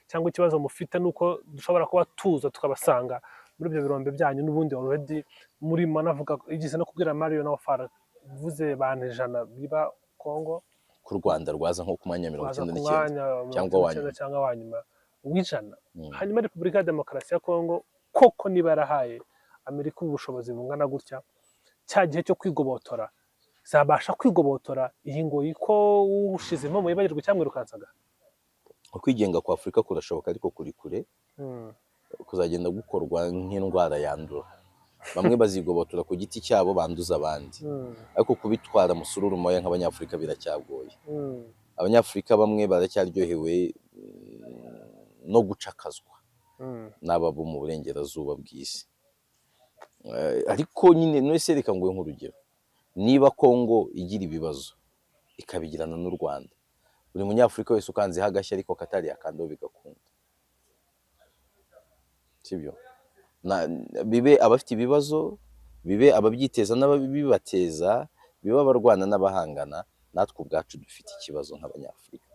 Speaker 2: cyangwa ikibazo mufite ni uko dushobora kuba tuza tukabasanga muri ibyo birombe byanyu n'ubundi already murimo. Anavuga igeze no kubwira Mario na Ofara, uvuze bantu 100 biba Kongo.
Speaker 1: Ku Rwanda rwaza nko ku mwanya wa mirongo
Speaker 2: waza
Speaker 1: icyenda
Speaker 2: ku
Speaker 1: n'icyenda
Speaker 2: mwanya wa mirongo
Speaker 1: cyangwa
Speaker 2: icyenda
Speaker 1: wa
Speaker 2: n'icyenda
Speaker 1: nyuma.
Speaker 2: Cyangwa wa nyuma w'100. Hanyuma Repubulika ya Demokarasi ya Kongo koko niba yarahaye Amerika ubushobozi bungana gutya, cya gihe cyo kwigobotora zabasha kwigobotora iyi ngoyi ko ushize mu yibagirwa cyamwirukansaga?
Speaker 1: Ukwigenga kwa Afurika kurashoboka, ariko kuri kure, kuzagenda gukorwa nk'indwara yandura. Bamwe bazigobotora ku giti cyabo banduza abandi, ariko kubitwara musururu moya nk'Abanyafurika biracyagoye. Abanyafurika bamwe baracyaryohewe no gucakazwa n'aba bo mu burengerazuba bw'isi. Ariko nyine none reka nguhe nk'urugero: niba Kongo igira ibibazo ikabigirana n'u Rwanda, buri munyafurika wese ukanzeho agashyi ariko katari yakandaho bigakunda, sibyo? Bibe abafite ibibazo, bibe ababyiteza n'ababibateza, bibe abarwana n'abahangana, natwe ubwacu dufite ikibazo nk'Abanyafurika.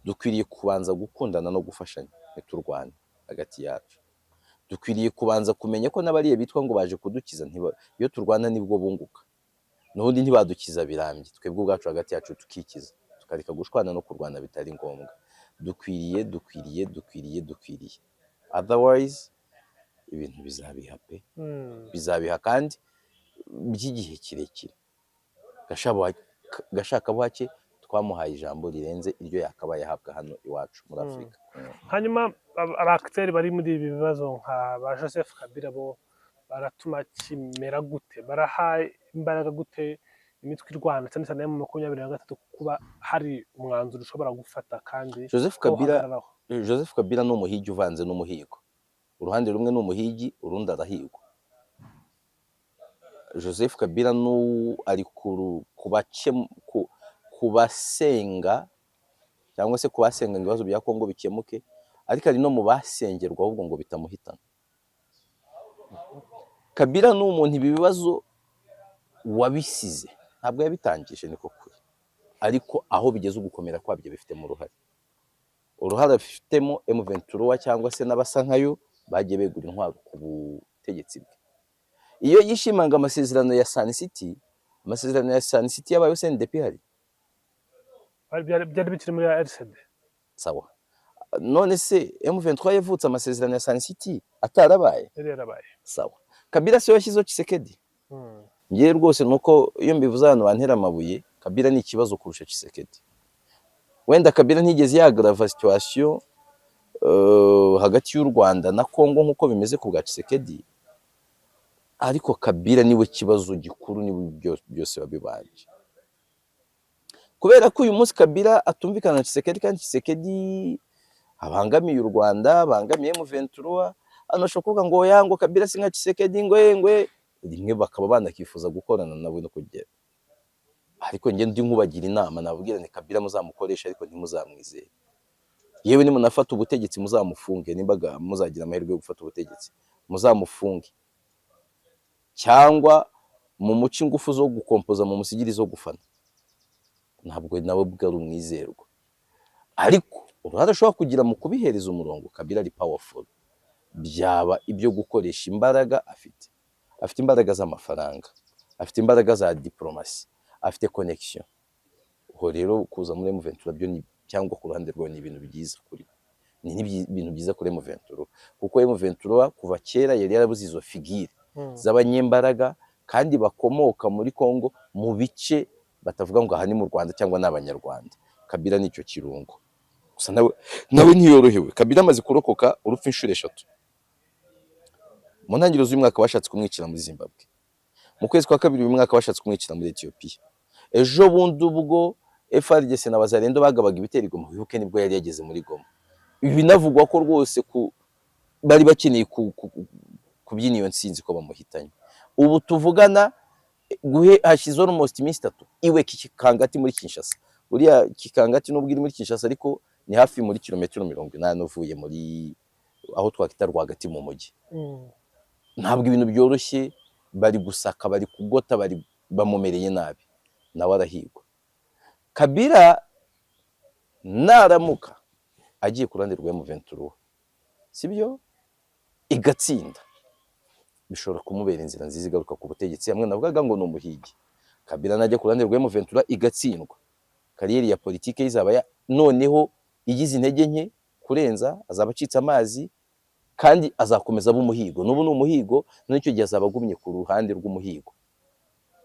Speaker 1: Dukwiriye kubanza gukundana no gufashanya, ntiturwane hagati yacu. Dukwiriye kubanza kumenya ko n'abariya bitwa ngo baje kudukiza, iyo turwana nibwo bunguka. N'ubundi ntibadukiza birambye, twebwe ubwacu hagati yacu tukikiza. Bakareka gushwana no kurwana bitari ngombwa. Dukwiriye, dukwiriye, dukwiriye, dukwiriye, otherwise ibintu bizabiha pe. Bizabiha kandi by'igihe kirekire. Gashakabuhake twamuhaye ijambo rirenze iryo yakabaye ahabwa hano iwacu muri Afurika.
Speaker 2: Hanyuma aba acteurs bari muri ibi bibazo nka ba Joseph Kabila, bo baratuma kimera gute? Baraha imbaraga gute imitwe irwana, cyane cyane M23, kuba hari umwanzuro ushobora gufata kandi
Speaker 1: Joseph Kabila
Speaker 2: bawuhagararaho?
Speaker 1: Joseph Kabila ni umuhigi uvanze n'umuhigo. Uruhande rumwe ni umuhigi, urundi arahigwa. Joseph Kabila ari ku basenga cyangwa se ku basenga ngo ibibazo bya Kongo bikemuke, ariko ari no mu basengerwa ahubwo ngo bitamuhitana. Kabila ni umuntu ibi bibazo wabisize, ntabwo yabitangije, niko kuri, ariko aho bigeze ugukomera kwabyo bifitemo uruhare. Uruhare afitemo M23 cyangwa se n'abasa nkayo bagiye begura intwaro ku butegetsi bwe. Iyo yishimanga amasezerano ya Sun City, amasezerano ya Sun City yabayeho CNDP ihari?
Speaker 2: Byari bikiri muri RCD.
Speaker 1: Sawa, none se M23 yavutse amasezerano ya Sun City atarabaye?
Speaker 2: Yari yarabaye.
Speaker 1: Sawa, Kabila se washyizeho Tshisekedi? Ngewe rwose nuko iyo mbivuze abantu bantera amabuye. Kabila ni ikibazo kurusha Tshisekedi. Wenda Kabila ntigeze yagrava situation hagati y'u Rwanda na Congo nk'uko bimeze ku bwa Tshisekedi, ariko Kabila niwe kibazo gikuru, niwe byose wabibanje, kubera ko uyu munsi Kabila atumvikana na Tshisekedi, kandi Tshisekedi abangamiye u Rwanda, abangamiye M23. Hano bashobora kuvuga ngo oya, ngo Kabila si nka Tshisekedi, ngo ye ngo ye, rimwe bakaba banakifuza gukorana nawe no kugera. Ariko njye ndi nkubagira inama, nababwira ni Kabila muzamukoresha, ariko ntimuzamwizere. Yewe, nimunafata ubutegetsi muzamufunge. Nimbaga muzagira amahirwe yo gufata ubutegetsi, muzamufunge cyangwa mumuce ingufu zo gukompoza, mu musigiri zo gufana. Ntabwo nawe ubwe ari umwizerwa, ariko uruhare ashobora kugira mu kubihereza umurongo, Kabila ari powerful, byaba ibyo gukoresha imbaraga afite. Afite imbaraga z'amafaranga, afite imbaraga za diplomasi, afite connection. Ubwo rero kuza muri M23 byo ni, cyangwa ku ruhande rwawe, ni ibintu byiza kuri we, ni n'ibintu byiza kuri M23, kuko M23 kuva kera yari yarabuze izo figure z'abanyembaraga kandi bakomoka muri Congo, mu bice batavuga ngo aha ni mu Rwanda cyangwa ni Abanyarwanda. Kabila nicyo kirungo gusa. Nawe ntiyorohewe. Kabila amaze kurokoka urupfu inshuro eshatu. Mu ntangiriro z'uyu mwaka bashatse kumwicira muri Zimbabwe, mu kwezi kwa kabiri uyu mwaka bashatse kumwicira muri Ethiopia, ejo bundi ubwo FARDC na Wazalendo bagabaga ibitero i Goma, wibuke nibwo yari yageze muri Goma. Ibi binavugwa ko rwose bari bakeneye kubyina iyo nsinzi ko bamuhitanye. Ubu tuvugana guhe hashize almost iminsi 3 iwe Kikangati muri Kinshasa. Uriya Kikangati nubwo iri muri Kinshasa, ariko ni hafi muri kilometero 80 uvuye muri aho twakwita rwagati mu mujyi. Ntabwo ibintu byoroshye, bari gusaka, bari kugota, bari bamumereye nabi, nawe arahigwa. Kabila naramuka agiye ku ruhande rwa M23, sibyo, igatsinda, bishobora kumubera inzira nziza igaruka ku butegetsi. Hamwe navugaga ngo ni umuhigi, Kabila najya ku ruhande rwa M23 igatsindwa, carrière ya politike ye izaba noneho igize intege nke kurenza, azaba acitse amazi kandi azakomeza aba umuhigo. N'ubu ni umuhigo, n'icyo gihe azaba agumye ku ruhande rw'umuhigo,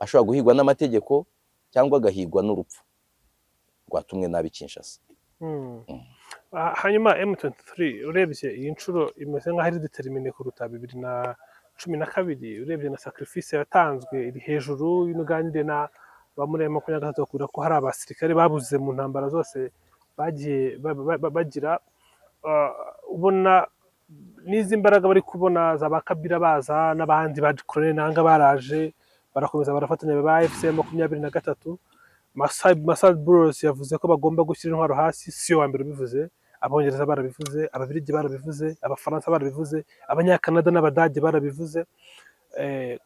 Speaker 1: ashobora guhigwa n'amategeko cyangwa agahigwa n'urupfu rwatumwe nabi Kinshasa.
Speaker 2: Hanyuma M23, urebye iyi nshuro imeze nk'aho iri déterminée kuruta 2012. Urebye na sacrifice yatanzwe iri hejuru. Iyo uganiriye na ba muri M23, bakubwira ko hari abasirikare babuze mu ntambara zose bagiye bagira. Ubona n'izi mbaraga bari kubona za ba Kabila baza n'abandi ba Colonel Nanga baraje, barakomeza barafatanya ba AFC 23. Massad Boulos yavuze ko bagomba gushyira intwaro hasi. Si yo wa mbere ubivuze, Abongereza barabivuze, Ababiligi barabivuze, Abafaransa barabivuze, Abanyakanada n'Abadage barabivuze.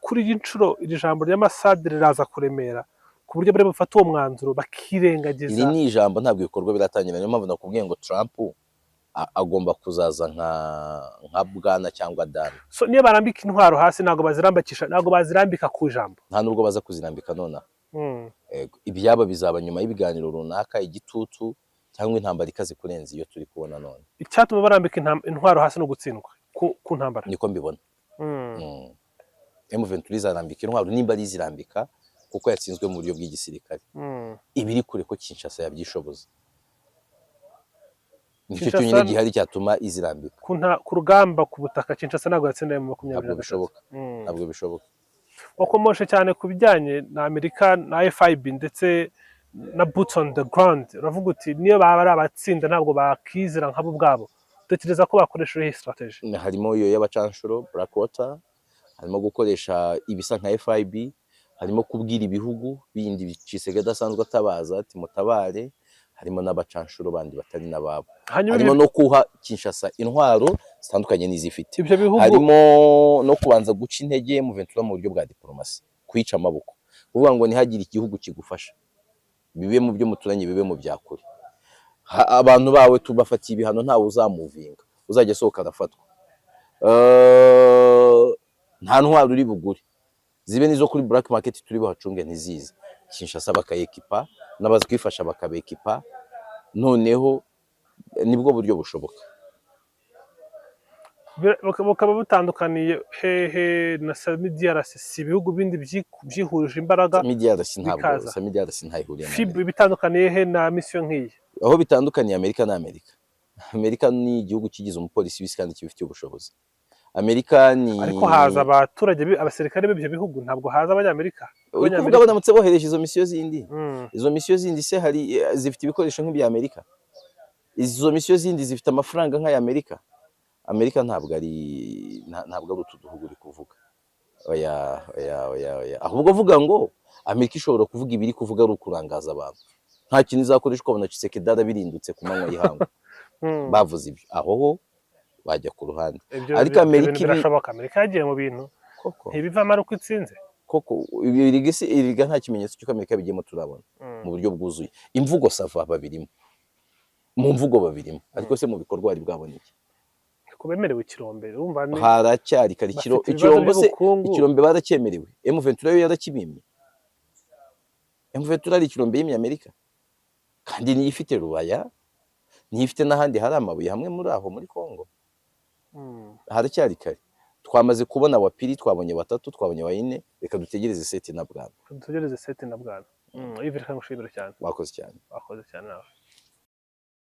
Speaker 2: Kuri iyi nshuro iri jambo rya Massad riraza kuremera ku buryo bari bufate uwo mwanzuro bakirengagiza?
Speaker 1: Iri ni ijambo, ntabwo ibikorwa biratangira. Niyo mpamvu nakubwiye ngo Trump agomba kuzaza nka bwana cyangwa dame.
Speaker 2: So niyo barambika intwaro hasi, ntabwo bazirambikisha, ntabwo bazirambika ku ijambo?
Speaker 1: Nta nubwo baza kuzirambika nonaha. Ego, ibyaba bizaba nyuma y'ibiganiro runaka, igitutu cyangwa intambara ikaze kurenza iyo turi kubona none.
Speaker 2: Icyatuma barambika intwaro hasi no gutsindwa ku ntambara.
Speaker 1: Niko mbibona. M23 izarambika intwaro nimba ari izirambika, kuko yatsinzwe mu buryo bw'igisirikare. Ibiri kure ko Kinshasa yabyishoboza, nicyo cyonyine gihari cyatuma izirambika.
Speaker 2: Ku rugamba ku butaka, Kinshasa ntabwo yatsinda mu makumyabiri
Speaker 1: Ntabwo
Speaker 2: na gatatu.
Speaker 1: bishoboka. Ntabwo bishoboka.
Speaker 2: Wakomoshe cyane ku bijyanye na Amerika na FIB ndetse na boots on the ground, uravuga uti niyo baba ari abatsinda ntabwo bakizira nkabo ubwabo. Utekereza ko bakoresha iyi strategy?
Speaker 1: Harimo iyo y'abacanshuro, Blackwater, harimo gukoresha ibisa nka FIB, harimo kubwira ibihugu bindi Tshisekedi adasanzwe atabaza ati mutabare, harimo n'abacanshuro bandi batari n'ababo,
Speaker 2: Hanyuma
Speaker 1: harimo no kuha Kinshasa intwaro zitandukanye n'izifite,
Speaker 2: ibyo bihugu
Speaker 1: harimo no kubanza guca intege M23 mu buryo bwa diplomasi, kwica amaboko, kuvuga ngo ntihagire igihugu kigufasha, bibe mu byo muturanye, bibe mu bya kure. Abantu bawe tubafatiye ibihano, ntawe uzamuvinga, uzajya asohoka arafatwa. Nta ntwaro uri bugure, zibe n'izo kuri black market turi buhacunge ntizize. Kinshasa bakayekipa n'abazwifasha bakabekipa, noneho nibwo buryo bushoboka.
Speaker 2: Bukaba butandukaniye hehe na SAMIDRC? Si ibihugu bindi byihurije imbaraga
Speaker 1: SAMIDRC ntabwo
Speaker 2: bikaza?
Speaker 1: SAMIDRC ntayihuriye na
Speaker 2: FIB
Speaker 1: Amerika.
Speaker 2: Bitandukaniye he na mission nk'iyi?
Speaker 1: Aho bitandukaniye, Amerika na Amerika, Amerika ni igihugu kigize umupolisi w'isi kandi kibifitiye ubushobozi. Amerika ni
Speaker 2: Ariko haza abaturage abasirikare b'ibyo bihugu, ntabwo haza Abanyamerika.
Speaker 1: Uri kuvuga baramutse bohereje izo misiyo zindi. Izo misiyo zindi se hari zifite ibikoresho nk'ibya Amerika? Izo misiyo zindi zifite amafaranga nk'aya Amerika? Amerika ntabwo ari ntabwo ari utu duhugu uri kuvuga. Oya, oya, oya, oya. Ahubwo vuga ngo Amerika ishobora kuvuga ibiri kuvuga ari ukurangaza abantu, nta kintu izakoresha, ukabona Tshisekedi arabirindutse ku manywa y'ihangu. Bavuze ibyo, aho ho bajya ku ruhande.
Speaker 2: Ibyo
Speaker 1: Ariko
Speaker 2: ibyo
Speaker 1: Amerika
Speaker 2: bintu birashoboka. Amerika yagiye mu bintu
Speaker 1: Koko?
Speaker 2: ntibivamo ari uko itsinze.
Speaker 1: Koko ibiriga isi iriga, nta kimenyetso cy'uko Amerika bigiyemo turabona mu buryo bwuzuye. Imvugo ça va, babirimo, mu mvugo babirimo, ariko se mu bikorwa bari bwabona iki?
Speaker 2: Ko bemerewe ikirombe, urumva ni
Speaker 1: Haracyari kare.
Speaker 2: bafite ibibazo
Speaker 1: Ikirombe se
Speaker 2: by'ubukungu.
Speaker 1: Ikirombe baracyemerewe, M23 yo yarakibimye. M23 ari ikirombe yimye Amerika, kandi niyo ifite Rubaya, niyo ifite n'ahandi hari amabuye hamwe muri aho muri Congo. Haracyari kare. Twamaze kubona wa pili, twabonye batatu, twabonye wa ine, reka dutegereze sept na bwana.
Speaker 2: Dutegereze sept na bwana. Yves, reka ngushimire cyane.
Speaker 1: Wakoze cyane.
Speaker 2: Wakoze cyane nawe.